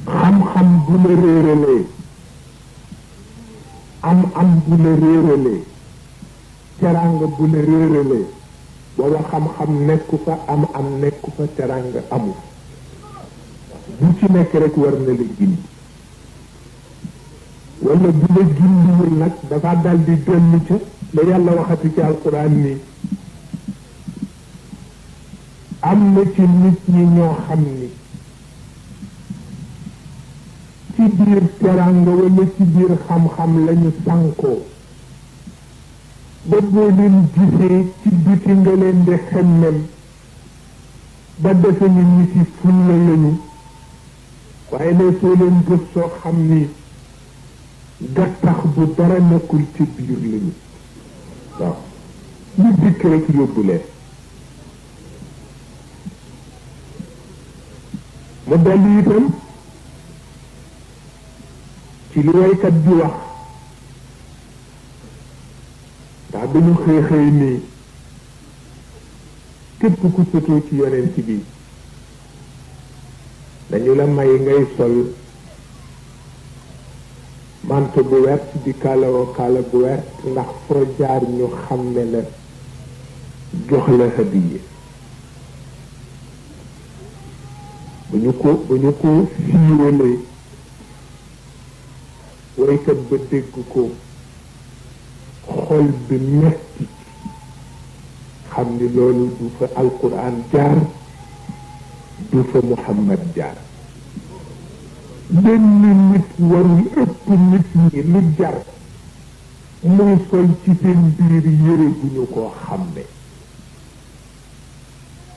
xam-xam bu la réeralee am bu la réeralee teranga bu la réeralee booba xam-xam nekku fa am nekku fa teranga amu bu ci nekk rek war na la gindi wala bu la gindiwul nag dafa dal di dellu ca la yàlla waxati ci alquran ni am na ci nit ñi ñoo xam ni ci biir teranga wala ci biir xam-xam lañu sànkoo ba boo leen gisee ci biti nga leen di xemmem ba defe ni nit yi fulla lañu waaye ne soo leen gëstoo xam ni gattax bu dara nekkul ci biir lañu waaw lu dikk rek yóbbu leen mu dellu itam ci li waykat bi wax ndax dañu xëy nii képp ku sëtoo ci yonent bi dañu la may ngay sol manto bu wert di kaalawoo kaala bu wert ndax foo jaar ñu xam ne la jox la hadiya bu ñu ko siiwalee waykat ba dégg ko xol bi metti xam ni loolu du fa alquran jaar du fa Muhammad jaar benn nit warul ëpp nit ñi lu jar muy sol ci seen biir yére bu ñu ko xam ne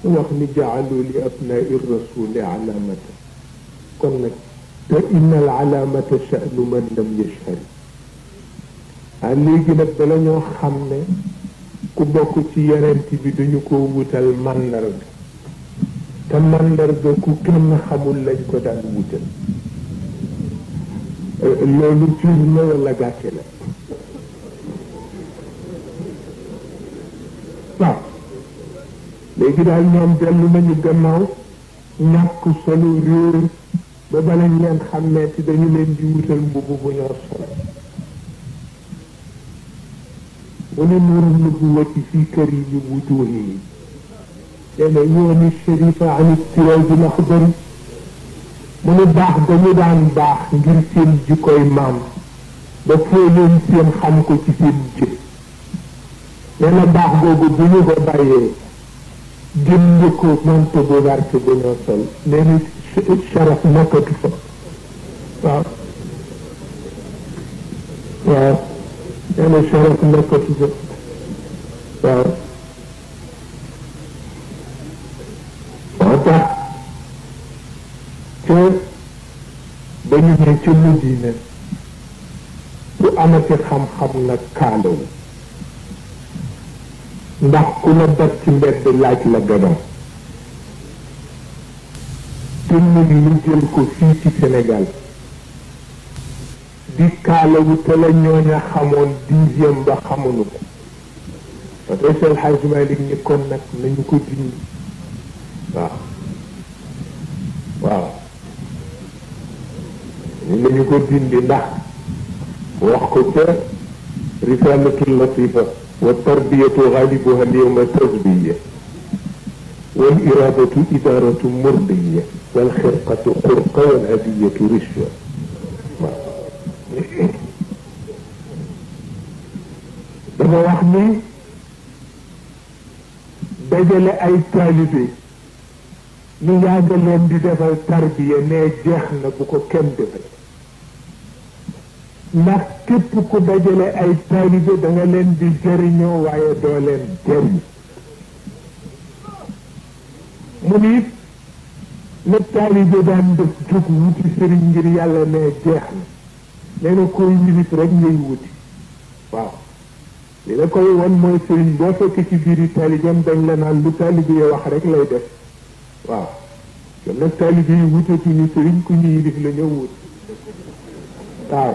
wax ni jaalu li abnai rasuli alaamata kon nag te inna al alaamata sha'nu man lam yashhari léegi nag bala ñoo xam ne ku bokk ci yonent bi duñu ko wutal màndarga te màndarga ku kenn xamul lañ ko daan wutal loolu jur la wala gàcce la waaw léegi daal ñoom dellu nañu gannaaw ñàkk solo réer ba balañ leen xàmmee ci dañu leen di wutal mbubb bu ñoo sol mu ne nuuru nubuwati fi karimi wujuhi nee na yooni sharifa an istiraji laxdari mu ne baax dañu daan baax ngir seen jikkoy maam ba foo leen seen xam ko ci seen jëf nee na baax googu bu ñu ko bàyyee jënd ko manto bu werte bu ñoo sol nee na sharaf nekkatu fa waaw waaw nee na sharaf nekkatu fa waaw moo tax ca dañu ne ca Madina ku amati xam-xam nag kaalawu ndax ku la dab ci mbedd laaj la gadon te ñun ñu jël ko fii ci Sénégal di kaalawu te la ñooña xamoon 10e ba xamuñu ko parce que Cheikh Hadj Malick ni kon nag nañu ko dindi waaw waaw nañu ko dindi ndax wax ko ca risalatul latifa wa tarbiyatu ghalibuha al-yawma tasbiya wal iradatu idaratu murdiya wal xirqatu xurqa wal hadiyatu rishwa dafa wax ni dajale ay taalibe ñu yàgg leen di defal tarbiya ne jeex na bu ko kenn defal ndax képp ku dajale ay taalibe da nga leen di jëriñoo waaye doo leen jëriñ mu ni la taalibe daan def jóg wuti sëriñ ngir yàlla ne jeex na nee na koy minute rek ngay wuti waaw li la koy won mooy sëriñ boo fekk ci biiri taalibeem dañ la naan lu taalibe yi wax rek lay def waaw kon nag taalibe yi wutatuñu sëriñ ku ñu yilif la ñëw wut waaw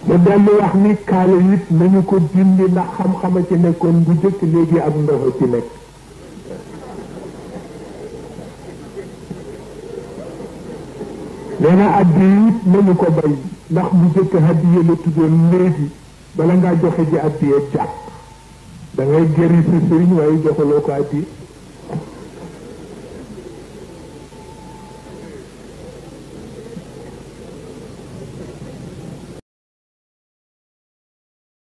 mu dellu wax ni kaala it nañu ko dindi ndax xam-xama ci nekkoon bu jëkk léegi ak ndox ci nekk nee na addiya it nañu ko bay ndax bu jëkk addiya la tuddoon léegi bala ngaa joxe ji addiya jàpp da ngay gëri sa sëriñ waaye joxaloo ko addiya